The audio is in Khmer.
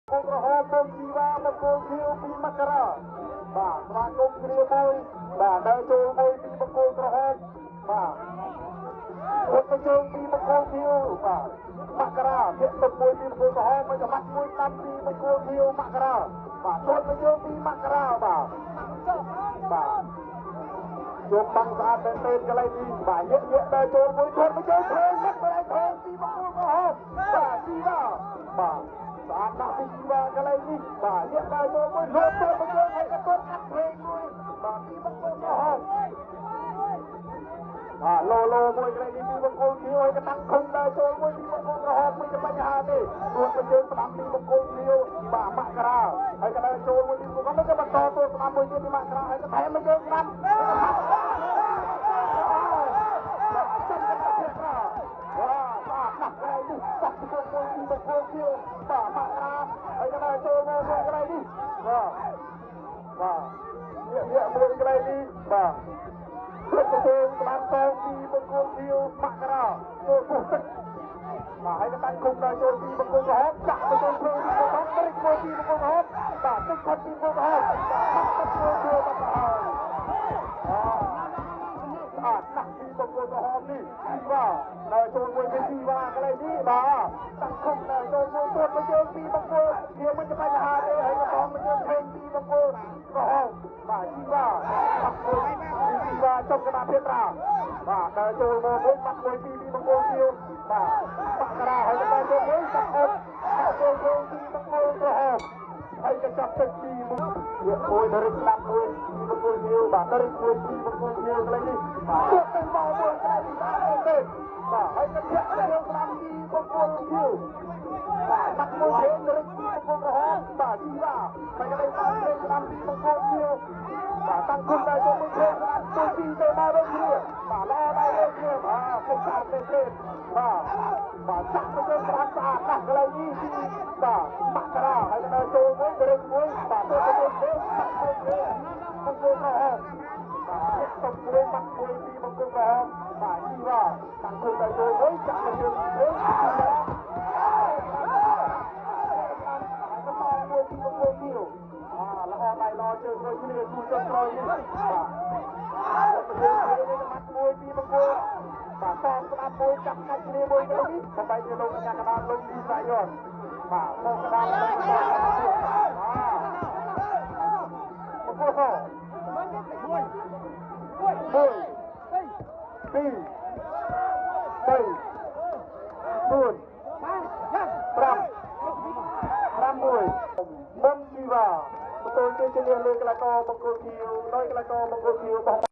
គល់ក្រហមមុំជីវ៉ា មង្គលខៀវពីមករា បាទ ស្វាគមន៍គ្នាមួយ បាទ ដើរចូលមួយពីមង្គលក្រហម បាទ រត់ទៅជើងពីមង្គលខៀវ បាទ មករា ធាក់ទៅមួយពីមង្គលក្រហម មួយកម៉ាត់មួយតាមពីមង្គលខៀវមករា បាទ ទាត់ទៅជើងពីមករា បាទ បាទ ជួបបាំងស្អាតមែនទែនកន្លែងនេះ បាទ យឹកយឹកដើរចូលមួយ ទាត់ទៅជើង ភេងមកកន្លែងភេងពីមង្គលក្រហម បាទ ជីវ៉ា បាទ ស្អាតណាស់ពីជីវ៉ាកន្លែងនេះ បាទ យឹកដើរចូលមួយ លួចទាត់ទៅជើង ហើយក៏ទាត់កាត់ភេងមួយ បាទ ពីមង្គលក្រហម បាទ ឡូឡូមួយកន្លែងនេះពីបង្គោលខៀវ ហើយកតាំងឃុំដើរចូលមួយពីបង្គោលក្រហម មិនជាបញ្ហាទេ រួចទៅជើងស្ដាំពីបង្គោលខៀវ បាទ មករា ហើយក៏ដើរចូលមួយពីបង្គោល ក៏បន្តទៅស្ដាំមួយទៀតពីមករា ហើយក៏ថែមមកជើងស្ដាំ បាទ ចំកណ្ដាលភាក្រា បាទ ស្អាតណាស់កន្លែងនេះ សាក់ជើងមួយពីបង្គោលខៀវ បាទ មករា ហើយក៏ដើរចូលមកមួយកន្លែងនេះ បាទ បាទ ងាកមួយកន្លែងនេះ បាទ ព្រឹកជើងក្បាលតងពីបង្គោលខៀវមករា ចូលពុះទឹក បាទ ហើយក៏តាំងគុំដល់ចូលពីបង្គោលក្រហម ចាក់ទៅចូលភ្លើងពីបង្គោល បរិចមួយពីបង្គោលក្រហម បាទ ទឹកផុតពីបង្គោលក្រហម បាទ ទឹកចូលចូលបាត់ទៅហើយ ស្អាតណាស់ពីបង្គោលក្រហមនេះ បាទ ដល់ចូលមួយពីជីវ៉ាកន្លែងនេះ បាទ តាំងគុំដល់ចូលមួយ ទួតមកជើងពីបង្គោលវាមិនជាបញ្ហាទេ ហើយក៏បងមកជើងថេងពីបង្គោលក្រហម បាទ ជីវ៉ា បាត់មួយជីវ៉ាចុងកណ្ដាលភាត្រា បាទ ដល់ចូលមកមួយ បាត់មួយពីបង្គោលខៀវ បាទ បាក់ការា ហើយក៏ដល់ចូលមួយ សាក់អុកចូលចូលពីបង្គោលក្រហម ហើយក៏ចាប់ទឹកពីមុខវាមួយ ដរិចស្ដាប់មួយពីបង្គោលខៀវ បាទ ដរិចមួយពីបង្គោលខៀវកន្លែងនេះ បាទ ទួតទៅមកមួយកន្លែងនេះ បាទ ទេ បាទ ហើយក៏ធាក់ទៅស្ដាំពីបង្គោលខៀវ បាទ បាត់មួយ ភេងដរិចពីបង្គោលក្រហម បាទ ជីវ៉ា ហើយកន្លែងបាត់ភេងស្ដាំពីបង្គោលខៀវ បាទ តាំងគុំដល់ចូលមួយ ភេងស្ដាំចូលពីទៅមកវិញគ្នា បាទ ល្អដែរលើគ្នា បាទ គេស្អាតមែនទេ បាទ បាទ ចាក់ទៅជើងស្អាតស្អាតណាស់កន្លែងនេះ បាទ មករា ហើយក៏ដល់ចូលមួយ ដរិចមួយ បាទ ទៅទៅទៅបាត់មួយទេបង្គោលក្រហម បាទ តុបមួយ បាត់មួយពីបង្គោលក្រហម បាទ ជីវ៉ា តាំងគុំដល់ចូលមួយ ចាក់ទៅជើងទេជីវ៉ា មួយពីបង្គោលខៀវ អាល្អដៃល្អជើងដូចគ្នា គូចុងក្រោយនេះ បាទ ទៅបាត់មួយពីបង្គោល បាទ សងស្ដាប់មួយ ចាប់កាច់គ្នាមួយកន្លែងនេះ បំបីជាលោកកញ្ញាកដាលលោកទីសាយន បាទ មកកដាល បាទ បង្គោលស 1 2 3 4 5 5 1 មុំជីវ៉ា បន្ទោលជើងជាលះលើកីឡាករបង្គោលខៀវ ដោយកីឡាករបង្គោលខៀវបោះ